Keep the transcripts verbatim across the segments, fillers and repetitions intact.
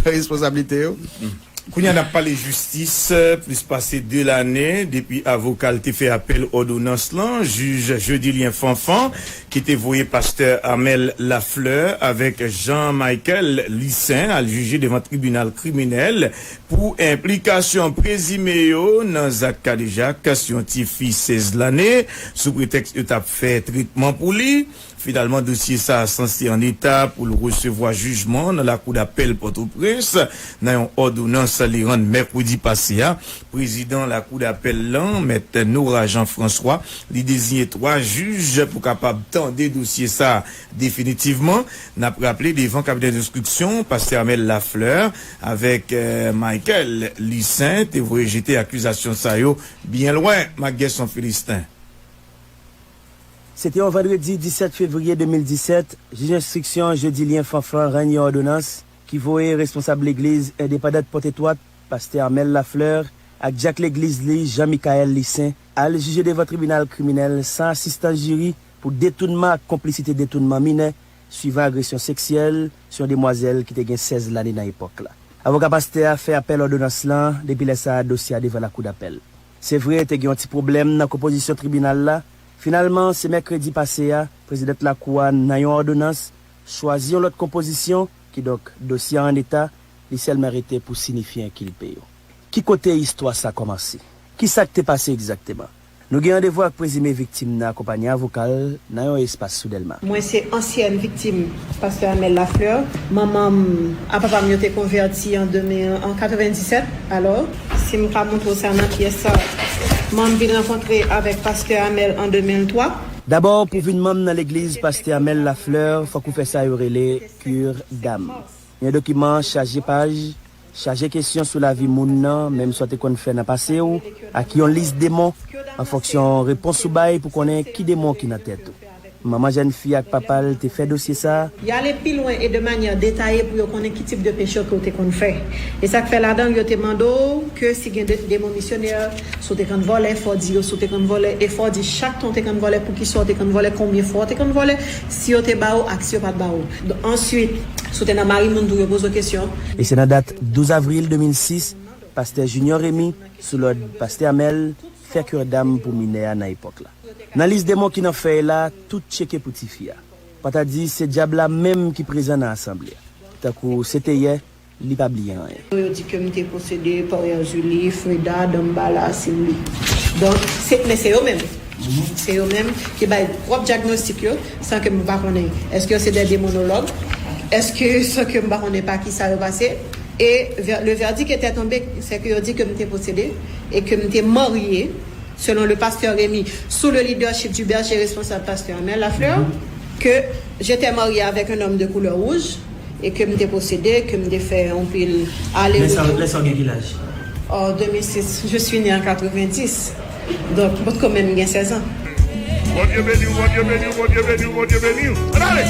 Responsablite yo. Kounye a n ap pale jistis, plis pase de lane depi avoka l te fè apèl òdonans lan, jij Jodilien Fanfan, ki te voye pastè Amel Lafleur avèk Jean Michael Lissaint al jije devan tribinal kriminèl pou enplikasyon prezime yo nan zak kadejak sou yon tifi sèz lane, sou pretèks yo t ap fè tretman pou li. Finalman, dosye sa a sanse an eta pou l resevwa jijman nan lakou dapèl Pòtoprens, nan yon òdonans li rann mèkredi pase a. Prezidan lakou dapèl lan, mèt Nora Jean François, li deziye twa jij pou kapab tande dosye sa a definitivman. N ap raple, devan kabinè denstriksyon, pastè Amel Lafleur avèk, eh, Michael Lissaint te voye jete akizasyon sa yo byen lwen, Mak Gerson Philistin. Se te yon vandredi disèt fevriye de mil disèt, jij enstriksyon Jodilien Fanfan rann yon òdonans ki voye responsab legliz endepandant Pòtetwat, pastè Amel Lafleur, ak dyak legliz li, Jean Michael Lissaint, al jije devan tribinal kriminèl san asistans jiri pou detounman ak konplisite detounman minè, swivan agresyon seksyèl sou yon demwazèl ki te gen sèz lane nan epòk la. Avoka pastè a fè apèl òdonans lan, depi lè sa a dosye a devan lakou dapèl. Se vre, te gen yon ti pwoblèm nan konpozisyon tribinal la. Finalman, se mèkredi pase a, prezidant lakou a, nan yon òdonans, chwazi yon lòt konpozisyon, kidonk, dosye a an eta, li sèlman rete pou sinifye enkilpe yo. Ki kote istwa sa kòmanse? Ki sa k te pase egzakteman? Nou gen randevou ak prezime viktim nan akonpaye avoka l nan yon espas sou Dèlma. Mwen se ansyèn viktim pastè Amel Lafleur. Manman m ak papa m yo te konvèti an de mil, an katrevenndisèt. Alò, si m ka montre w sa nan pyès sa, manman m vin rankontre avèk pastè Amel an de mil twa. Dabò, pou vin manm nan legliz pastè Amel Lafleur, fòk ou fè sa yo rele cure d'âme. Yon dokiman chaje paj, chaje kesyon sou lavi moun nan, menm sa w te konn fè nan pase w, ak yon lis demon, an fonksyon repons ou bay pou konnen ki demon ki nan tèt ou. Manman jèn fi ak papa l te fè dosye sa a. Y ale pi lwen e de manyè detaye pou yo konnen ki tip de peche ke w te konn fè. E sa k fè ladan l, yo te mande w ke si gen de, demon misyonè, si w te konn vòlè, fò w di yo si w te konn vòlè, e fò w di chak tan w te konn vòlè, poukisa w te konn vòlè, konbyen fwa w te konn vòlè, si yo te ba w ak si yo pa t ba w. Answit, si w te nan mari moun tou, yo poze w kesyon. E se nan dat douz avril de mil sis, pastè Junior Remy, sou lòd pastè Amel, fè cure d'âme pou minè a nan epòk la. Nan lis demon ki nan fèy la, tout tcheke pou tifi a. Pata di se dyab la menm ki prezan nan asanble a. Tankou se te yè, li pa bliye anyen. Yo di ke m te posede, Pòrè Juli, Freda, Danmbala, Simbi. Donk, se, men se yo menm. Se yo menm ki bay pwòp dyagnostik yo, san ke m pa konnen. Èske yo se de demonològ? Èske, san ke m pa konnen pa ki sa yo pase? E vè-, le verdict était tombé, c'est que yo di ke m te posede e ke m te marye, selon le pasteur Rémy, sous le leadership du berger responsable pasteur Amel Lafleur, que j'étais mariée avec un homme de couleur rouge et que m te posede, ke m te fè yon pil ale-retou. Lè sa w gen ki laj? En deux mille six, je suis née en quatre-vingt-dix. Donk, mwen kanmenm gen sèz an. Bondye beni w, Bondye beni w, Bondye beni w, Bondye beni w. Ann ale!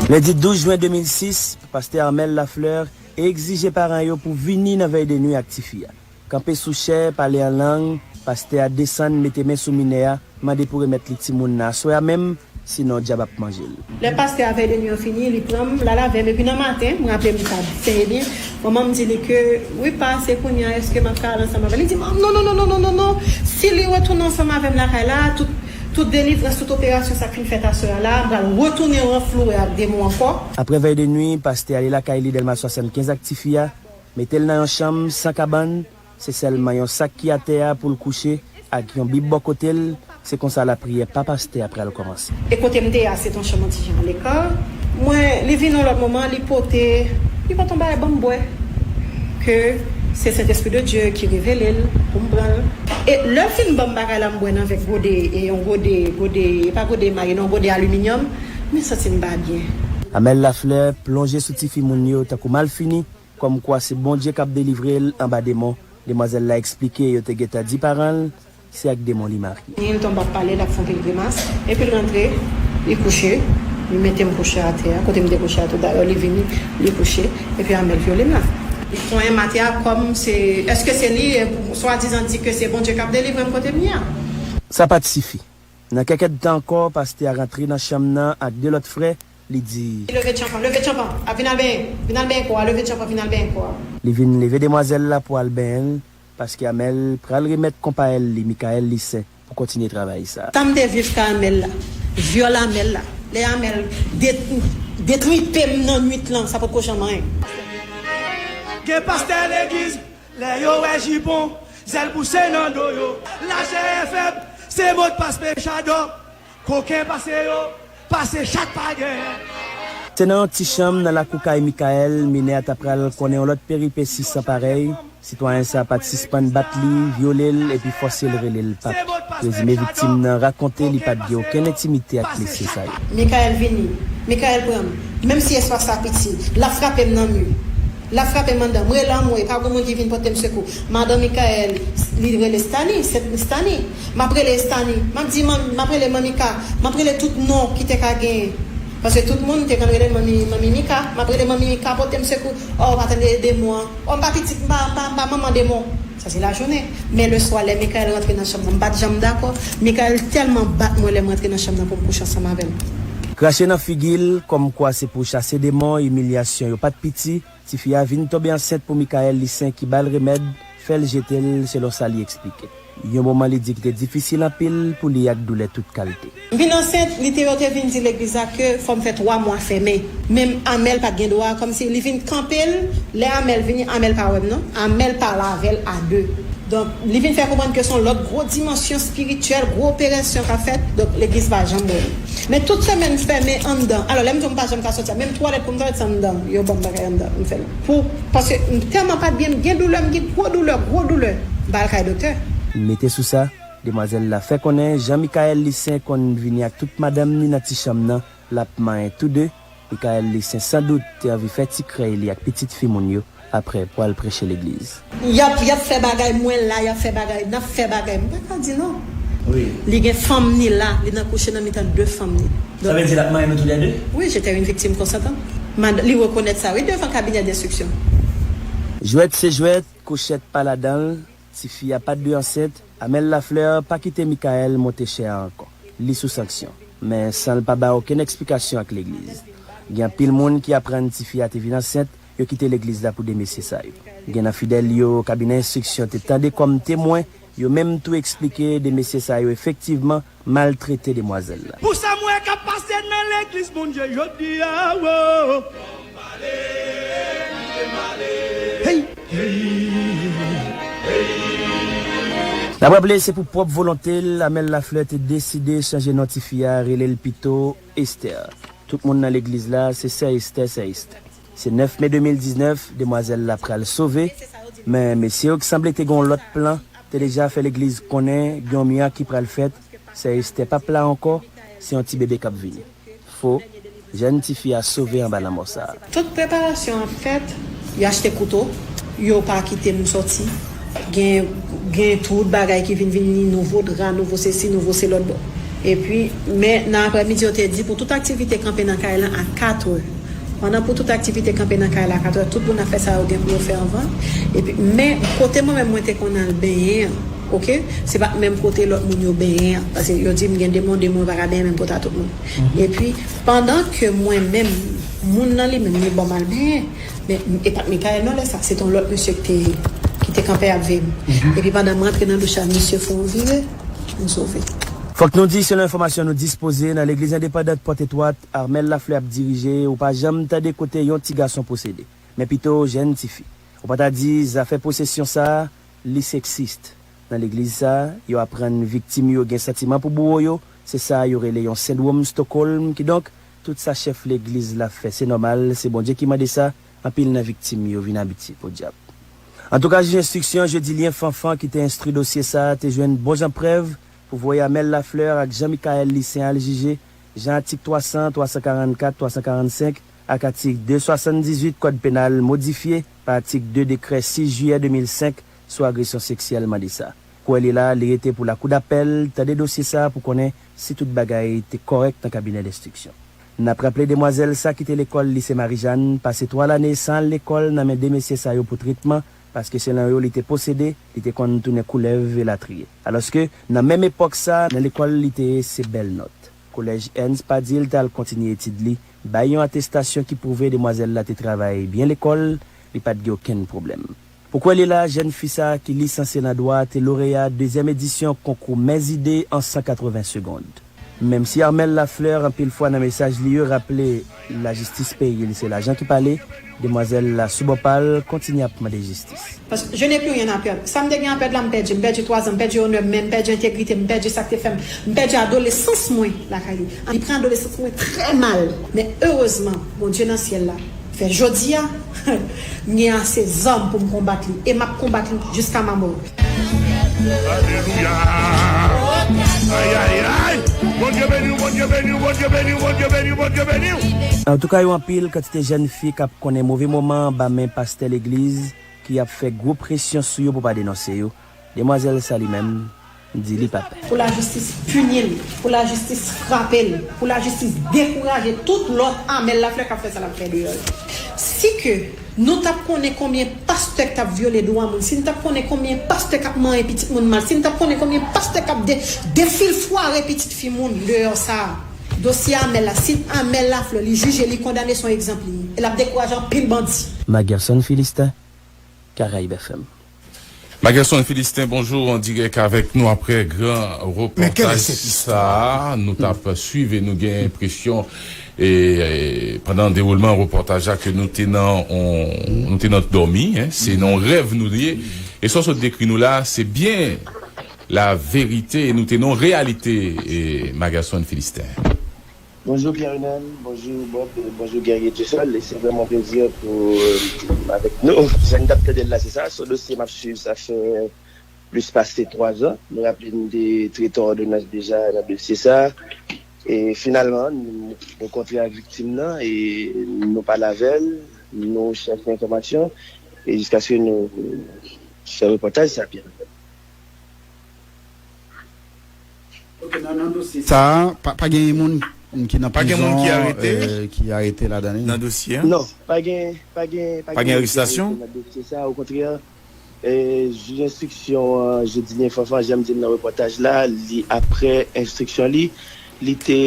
Lendi douz jen de mil sis, pastè Amel Lafleur egzije paran yo pou vini nan vèy de nwi ak tifi a. Kanpe sou chè, pale an lang, pastè a desann, mete men sou minè a, mande pou remèt li timoun nan aswè a menm, sinon dyab ap manje l. Lè pastè a vèy de nwi an fini, li pran m, l al avè m, epi nan maten, m raple m sa trè byen, manman m di li ke, wi pa, se kounye a, èske m ap ka al ansanm avè l? Li di, non, non, non, non, non, non, non, non, si li retounen ansanm avè m lakay la, tout, tout delivrans, tout operasyon sa k fin fèt aswè a la, m pral retounen ranflouwe ak demon ankò. Aprè vèy de nwi, pastè ale lakay li Dèlma swasannkenz ak tifi a, mete l nan yon chanm san kabann, se sèlman yon sak ki atè a pou l kouche ak yon bib bò kote l, se konsa lapriyè pa pastè a pral kòmanse. E kote m te ye a, se t yon chanm an ti jan aleka. Mwen, li vin yon lòt moman, li pote, li pote yon bagay ban m bwè. Ke se Sentespri de Dye ki revele l pou m pran l. E lè l fin ban m bagay la, m bwè nan vè gode, e yon gode, gode, e pa gode emaye, non, gode aliminyòm, mwen santi m pa byen. Amel Lafleur plonje sou tifi moun yo tankou malfini, kòmkwa se Bondye k ap delivre l anba demon. Demwazèl la eksplike yo te gentan di paran l se ak demon li marye. Li tonbe ap pale, l ap fè yon pil grimas, epi l rantre, li kouche, li mete m kouche atè a, kote m te kouche a tou dayè, li vini, li kouche, epi Amel vyole m la. Li konyen m atè a kòm se, èske se li, e, swadizan di ke se Bondye k ap delivre m kote m ye a. Sa pa t sifi. Nan kèk èdtan ankò, pastè a rantre nan chanm nan ak de lòt frè, Li di. Leve tchanpan, leve tchanpan, ap vin al benyen, vin al benyen kò a, leve tchanpan, vin al benyen kò a. Li vin leve demwazèl la pou al benyen l, paske Amèl pral remèt konpayèl li, Mikaèl Lisen, pou kontinye travay sa. Sa m te viv kay Amèl la, vyòl Amèl la, lè Amèl de, detripe m nan nwit lan, sa potko janm anyen. Gen pastè legliz, lè yo wè jipon, zèl pouse nan do yo. Lajè fèb, se modpas pechadò. Koken pase yo, pase chat pa genyen. Se nan yon ti chanm nan lakou kay Mikaèl, minè a ta pral konnen yon lòt peripesi san parèy. Sitwayen sa a pa t sispann bat li, vyole l epi fòse l rele l pap. Prezime viktim nan rakonte li pa t gen okenn entimite ak mesye sa yo. Mikaèl vini, Mikaèl pran m, menm si espas la piti, l ap frape m nan mi. L ap frape m anndan. M rele anmwe, pa gon moun ki vin pote m sekou. Madan Mikaèl, li rele Stani, se Stani. M ap rele Stani. M ap di, m ap rele Manmika. M ap rele tout non ki te ka genyen. Paske tout moun te konn rele m Manmi, Manmi Mika. M ap rele Manmi Mika pote m sekou. O, pa tande demon an. O, m pa pitit, m pa, m pa, m pa manman demon. Sa se lajounen. Men leswa, lè Mikaèl rantre nan chanm nan, m pa t janm dakò. Mikaèl tèlman bat mwen lè m rantre nan chanm nan pou m kouche ansanm avè l. Krache nan figi l, kòmkwa se pou chase demon, imilyasyon yo pa t piti. Tifi a vin tonbe ansent pou Mikaèl Lisen ki ba l remèd, fè l jete l, selon sa li eksplike. Yon moman li di ki te difisil anpil pou li ak doulè tout kalte. M vin ansent, li te yo te vin di legliz la ke fò m fè twa mwa fèmen. Menm Amèl pa t gen dwa, kòmsi li vin kanpe l, lè Amèl vini, Amèl pa wè m non, Amèl pale avè l a de. Donk, li vin fè konprann ke se yon lòt gwo dimansyon espirityèl, gwo operasyon k ap fèt, donk legliz pa janm wè m. Men tout semèn m fèmen anndan. Alò, lè m di w m pa janm ka soti a, menm twalèt pou m twalèt se anndan. Yo ban m bagay anndan, m fè l. Pou, paske m tèlman pa t byen, m gen doulè, m gen gwo doulè, gwo doulè. M pa al kay doktè. Mete sou sa, demwazèl la fè konnen jan Mikaèl Lisen konn vini ak tout madanm ni nan ti chanm nan, l ap manyen tou de. Mikaèl Lisen sandout te anvi fè ti krèy li ak pitit fi moun yo, aprè pwal preche legliz. Y ap, y ap fè bagay, mwen la, y ap fè bagay, n ap fè bagay, m pa ka di non. Wi. Li gen fanm ni la, li nan kouche nan mitan de fanm ni. Sa vle di l ap manyen nou toulède? Wi, je te yon viktim konsantan. Mad, li rekonèt sa, wi, devan kabinè denstriksyon. Jwèt se jwèt, kouchèt pa ladan l, tifi a pa t dwe ansent, Amel Lafleur pa kite Mickaël monte chè a ankò. Li sou sanksyon. Men san l pa bay okenn eksplikasyon ak legliz. Gen anpil moun ki aprann tifi a te vin ansent, yo kite legliz la pou de mesye sa yo. Gen nan fidèl yo kabinè enstriksyon te tande kòm temwen, yo menm tou eksplike de mesye sa yo efektivman maltrete demwazèl la. Pou sa m wè k ap pase nan legliz Bondye jodi a, wo. Hey, hey, hey. N ap raple, se pou pwòp volonte l, Amel Lafleur te deside chanje non tifi a, rele l pito Esther. Tout moun nan legliz la, se sè Esther, sè Esther. Se nèf me de mil diznèf, demwazèl la pral sove, men mesye yo ki sanble te gen yon lòt plan, te deja fè legliz konnen gen yon mirak ki pral fèt, sè Esther p ap la ankò, se yon ti bebe k ap vini. Fo, jèn tifi a sove anba lanmò sa a. Tout preparasyon ap fèt, yo achte kouto, yo pa kite m sòti. Gen, gen tout bagay ki vin vini, nouvo dra, nouvo sesi, nouvo se lòt bò. Epi, men nan aprèmidi, yo te di pou tout aktivite kanpe nan kay lan a katrè. Pandan pou tout aktivite kanpe nan kay la a katrè, tout moun ap fè sa yo gen pou yo fè anvan. Epi, men kote mwen menm mwen te konn al benyen an, oke, se pa t menm kote lòt moun yo benyen an. Paske yo di m gen demon, demon pa ka benyen menm kote a tout moun. Epi, pandan ke mwen menm, moun nan li menm, li ban m al benyen. Men, e pa t Mickaël non lè sa, se te yon lòt mesye ki te, ki te kanpe ap veye m. Epi pandan m rantre nan douch la, misye fè yon vire, m sove. Fòk nou di, selon enfòmasyon nou dispoze, nan legliz endepandant Pòt Etwat, Amel Lafleur ap dirije, ou pa janm tande kote yon ti gason posede, men pito jèn tifi. Ou pa ta di zafè posesyon sa a, li seksist. Nan legliz sa a, yo aprann viktim yo gen santiman pou bouwo yo, se sa yo rele yon sendwòm Stockholm, kidonk, tout sa chèf legliz la fè, se nòmal, se Bondye ki mande sa, anpil nan viktim yo vin abitye, podyab. Antouka, jij enstriksyon Jeudielien Fanfan ki te enstwi dosye sa a te jwenn bon jan prèv pou voye Amel Lafleur ak Jean Mickaël Lisen al jije, jan atik twa san, twa san karannkat, twa san karannsenk ak atik de swasanndizuit Kòd Penal modifye pa atik de dekrè sis jiyè de mil senk sou agresyon seksyèl mande sa. Kwè li la, li rete pou lakoudapèl tande dosye sa a pou konnen si tout bagay te kòrèk nan kabinè denstriksyon. N ap raple demwazèl sa kite lekòl Lise Marijàn, pase twa lane san al lekòl nan men de mesye sa yo pou tretman, paske selon yo li te posede, li te konn tounen koulèv elatriye. Alòske, nan menm epòk sa, nan lekòl li te ye se bèl nòt. Kolèj Ernst Padil t al kontinye etid li, bay yon atestasyon ki pwouve demwazèl la te travay byen lekòl, li pa t gen okenn pwoblèm. Pou kwè li la, jèn fi sa a ki lisansye nan dwa te loreya dezyèm edisyon konkou Mèzide an san katreven segond. Menm si Armel Lafleur anpil fwa nan mesaj li yo raple lajistis peyi l se lajan ki pale, demwazèl la sou bò pa l kontinye ap mande jistis. Paske je n'ai plus rien à perdre. Sa m te gen a pèd la, m pèdi. M pèdi twazan, m pèdi onè m, men m pèdi entegrite m, m pèdi sa k te fè m, m pèdi adolesans mwen lakay li. Li pran adolesans mwen trè mal. Men erezman, Bondye nan syèl la fè jodi a, m gen ase zam pou m konbat li. E m ap konbat li jiska ma mò. Alelouya. Ay, ay, ay. Bondye beni w, Bondye beni w, Bondye beni w, Bondye beni w, Bondye beni w. Antouka, yo anpil kantite jèn fi k ap konnen move moman anba men pastè legliz ki ap fè gwo presyon sou yo pou pa denonse yo. Demwazèl sa li menm, di li pa pè. Pou lajistis pini l, pou lajistis frape l, pou lajistis dekouraje tout lòt Armel Lafleur k ap fè sa l ap fè deyò yo. Si ke nou t ap konnen konbyen pastè k t ap vyole dwa moun, si n t ap konnen konbyen pastè k ap manyen pitit moun mal, si n t ap konnen konbyen pastè k ap de, defilfware pitit fi moun deyò sa a, dosye Armel la, si Armel Lafleur li jije, li kondane, se yon egzanp li ye. E l ap dekouraje anpil bandi. Magerson Philistin, Caraïbes F M. Magerson Philistin, bonjou, an dirèk avèk nou aprè gran repòtaj sa a. Nou t ap swiv e nou gen enpresyon, e, e, pandan dewoulman repòtaj la, ke nou te nan, on, nou te nan dòmi, en, se nan yon rèv nou te ye. E sa w sot dekri nou la, se byen la verite, e nou te nan yon reyalite, e, Magerson Philistin. Bonjou Pierre Renel, bonjou Bob, e bonjou Guerrier Dieuseul. E se vrèman yon plezi pou, e, avèk nou. Jan n t ap tande l la, se sa. Se yon dosye m ap swiv, sa fè plis pase twa zan. Nou raple n te trete yon òdonans deja nan dosye sa. E finalman, nou rankontre ak viktim nan e nou pale avè l, nou chèche enfòmasyon e jiskaske nou fè repòtaj sa, Pierre. Ok, nan, nan dosye sa a, pa, pa gen moun ki nan prizon, ki arete, euh, ki arete ladan li? Nan dosye a? Non, pa gen, pa gen, pa gen arestasyon nan dosye sa a. Okontrè, euh, jij enstriksyon an, Jodilien Fanfan, jan m di l nan repòtaj la, li, aprè enstriksyon li, li te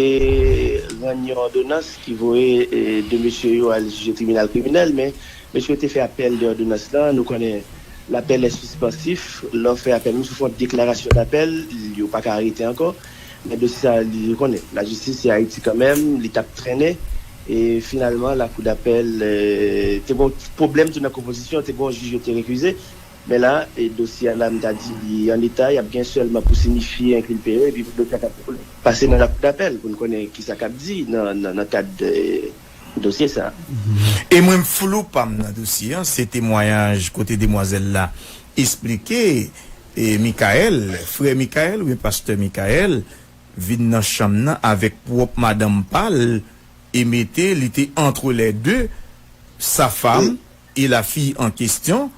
rann yon òdonans ki voye, euh, de mesye yo al jije tribinal kriminèl, men mesye yo te fè apèl de òdonans lan. Nou konnen lapèl è sispansif. Lè w fè apèl, menm si w fè yon deklarasyon dapèl, yo pa ka arete ankò. Men dosye sa, li, ou konnen, lajistis se Ayiti kanmenm, li t ap trennen. E finalman, lakou dapèl, euh, te gen yon pwoblèm tou nan konpozisyon, te gen yon jij yo te rekize. Men la, e dosye a la, m ta di li an eta, y ap gen sèlman pou sinifye enkilpe yo, epi pou dosye a ka pase nan lakou dapèl, pou n konnen kisa k ap di nan, nan, nan kad, e, dosye sa a. E mwen, flou pa m nan dosye an, se temwayaj kote demwazèl la esplike, e, Michael, frè Michael, oubyen pastè Michael, vin nan chanm nan avèk pwòp madanm pa l, e mete, li te entre les deux, sa femme et la fille en question,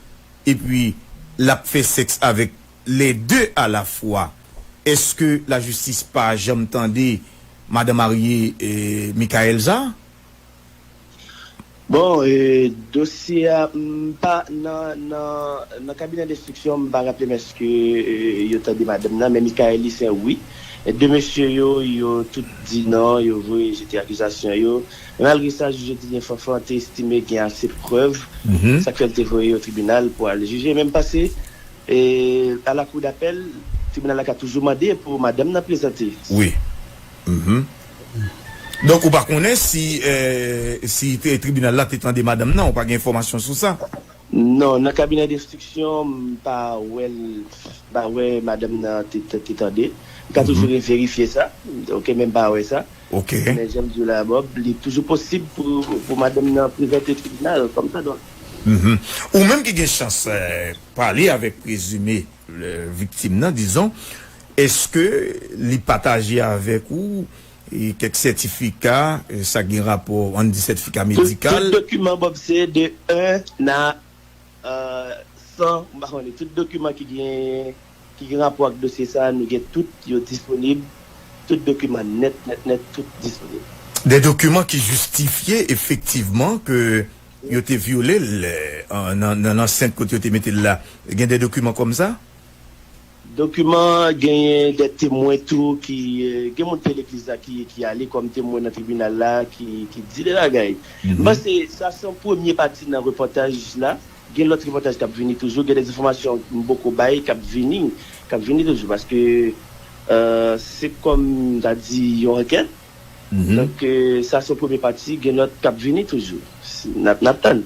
epi l ap fè sèks avèk les deux à la fois. Èske lajistis pa janm tande madan marye, eh, Michael sa? Bon, eh, dosye a, m pa nan, nan, nan kabinè denstriksyon, m pa raple m èske, eh, yo tande madanm nan, men Michael li se wi. E de mesye yo, yo tout di non, yo voye jete akizasyon yo. Malgre sa, jij Jodilien Fanfan te estime gen ase prèv, sa k fè l te voye yo tribinal pou al jije. Men m panse, e, a la kou dapèl, tribinal la ka toujou mande pou madanm nan prezante. Wi. Donk, ou pa konnen si, eh, si te, tribinal la te tande madanm nan, ou pa gen enfòmasyon sou sa? Non, nan kabinè denstriksyon, m pa wè l, m pa wè madanm nan te, te, te tande. M ka toujou reverifye sa. Ok, men m pa wè sa. Ok. Men jan m di w la, Bob, li toujou posib pou, pou madanm nan prezante tribinal kòmsadwa. Ou menm ki gen chans, eh, pale avèk prezime, eh, viktim nan, dizon, èske li pataje avèk ou, eh, kèk sètifika, eh, sa gen rapò, ann di sètifika medikal? Tout, tout dokiman, Bob, se de un à euh, san, m pa konnen, tout dokiman ki gen, ki gen rapò ak dosye sa a, nou gen tout, yo disponib, tout dokiman nèt, nèt, nèt, tout disponib. De dokiman ki jistifye efektivman ke yo te vyole l, eh, an, nan, nan ansent kote yo te mete l la. Gen de dokiman kòm sa? Dokiman, genyen de temwen tou ki, eh, gen moun te legliz la ki, ki ale kòm temwen nan tribinal la, ki, ki di de bagay. M panse sa se yon premye pati nan repòtaj la. Gen lòt repòtaj k ap vini toujou, gen de enfòmasyon m poko bay k ap vini, k ap vini toujou, paske, eh, se kòm m ta di yon ankèt. Donk, eh, sa se yon premye pati, gen lòt k ap vini toujou. Si, n ap, n ap tann.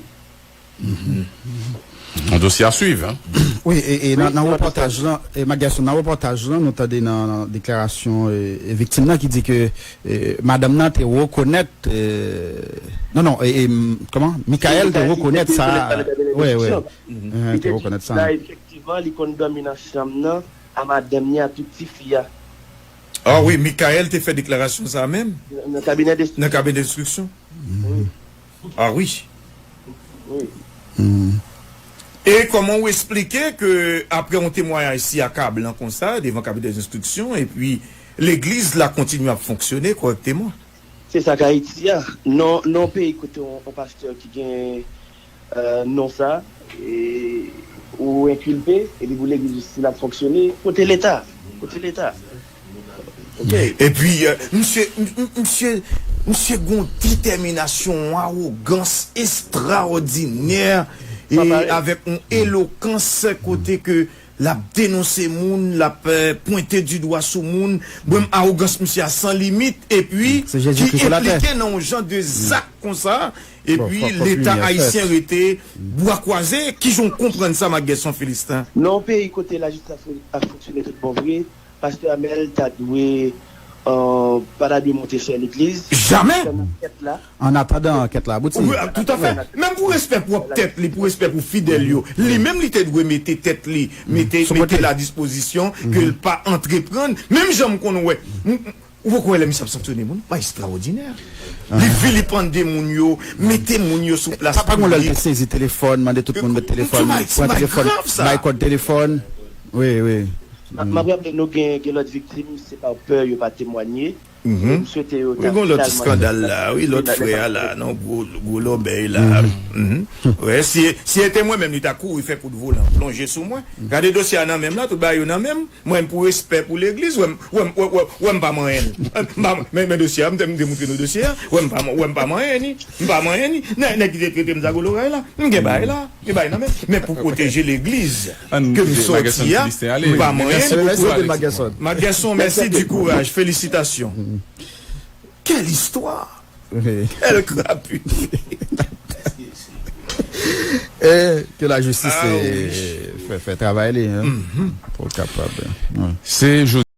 Un dossier à suivre, hein? Wi, e, e nan, nan repòtaj lan, e, Magerson, nan repòtaj lan, nou tande nan, nan deklarasyon e, e viktim nan ki di ke e, madanm nan te rekonèt, e, non, non, e, e, m- kòman? Mikaèl te rekonèt sa. Wi, wi. Te rekonèt sa. Efektivman, li konn dòmi nan chanm nan a madanm ni a tout tifi a. Ah wi, Mikaèl te fè deklarasyon sa menm? Nan kabinè de... Nan kabinè enstriksyon? Ah wi. E kòman ou esplike ke apre yon temwayaj si akablan konsa devan kabinè enstriksyon epi legliz la kontinye ap fonksyone kòrèkteman? Se sa k Ayiti a. Non, non peyi kote yon, yon pastè ki gen euh, non sa, e, ou enkilpe, epi pou legliz osi l ap fonksyone, kote leta? Kote leta? Epi, euh, misye, misye, misye gon detèminasyon, yon awogans estraòdinè, e avèk yon elokans kote ke l ap denonse moun, l ap euh, pwente di dwa sou moun. Bon, awogans misye a san limit, epi ki enplike nan yon jan de zak konsa, epi leta ayisyen rete bwa kwaze. Kijan w konprann sa, Magerson Philistin? Nan yon peyi kote lajistis ap fonksyone tout bon vre, pastè Amel ta dwe, euh, pa ta dwe monte chè legliz. Jamè! An atandan ankèt la abouti. Wi, toutafè. Menm pou respè pwòp tèt li, pou respè pou fidèl yo, li menm li te dwe mete tèt li, mete, mete l a dispozisyon ke l pa antreprann. Menm jan m konn wè, m- m- ou poko wè lè misye ap sanksyone moun? Majistra òdinè. Li vilipande moun yo, mete moun yo sou plas piblik. Pa gen lè l te sezi telefòn, mande tout moun met telefòn, pran telefòn, bay kòd telefòn. Wi, wi. M ap raple nou gen, gen lòt viktim, se pa pè yo pa temwanye. M swete yo ta finalman. Wi, gon lòt ti skandal la, wi, lòt frè a la, non, gwo, gwo lòbèy la. Wi, si, si se te mwen menm, li ta kouri fè kout volan, plonje sou mwen. Gade dosye a nan men m la, tout bagay yo nan men m. Mwen, pou respè pou legliz, wè m, wè m, wè, wè, wè m pa manyen l. M pa, men, men dosye a, m te, m te montre nou dosye a. Wè m pa, wè m pa manyen ni. M pa manyen ni. Nèg, nèg ki te trete m zago loray la, m gen bagay la. Li bay nan men. Men pou pwoteje legliz ke m sòti a, m pa manyen. Magerson, mèsi di kouraj, felisitasyon. Kèl istwa! Kèl krapit! E ke lajistis fè, fè travay li, hein, pou l kapab. Se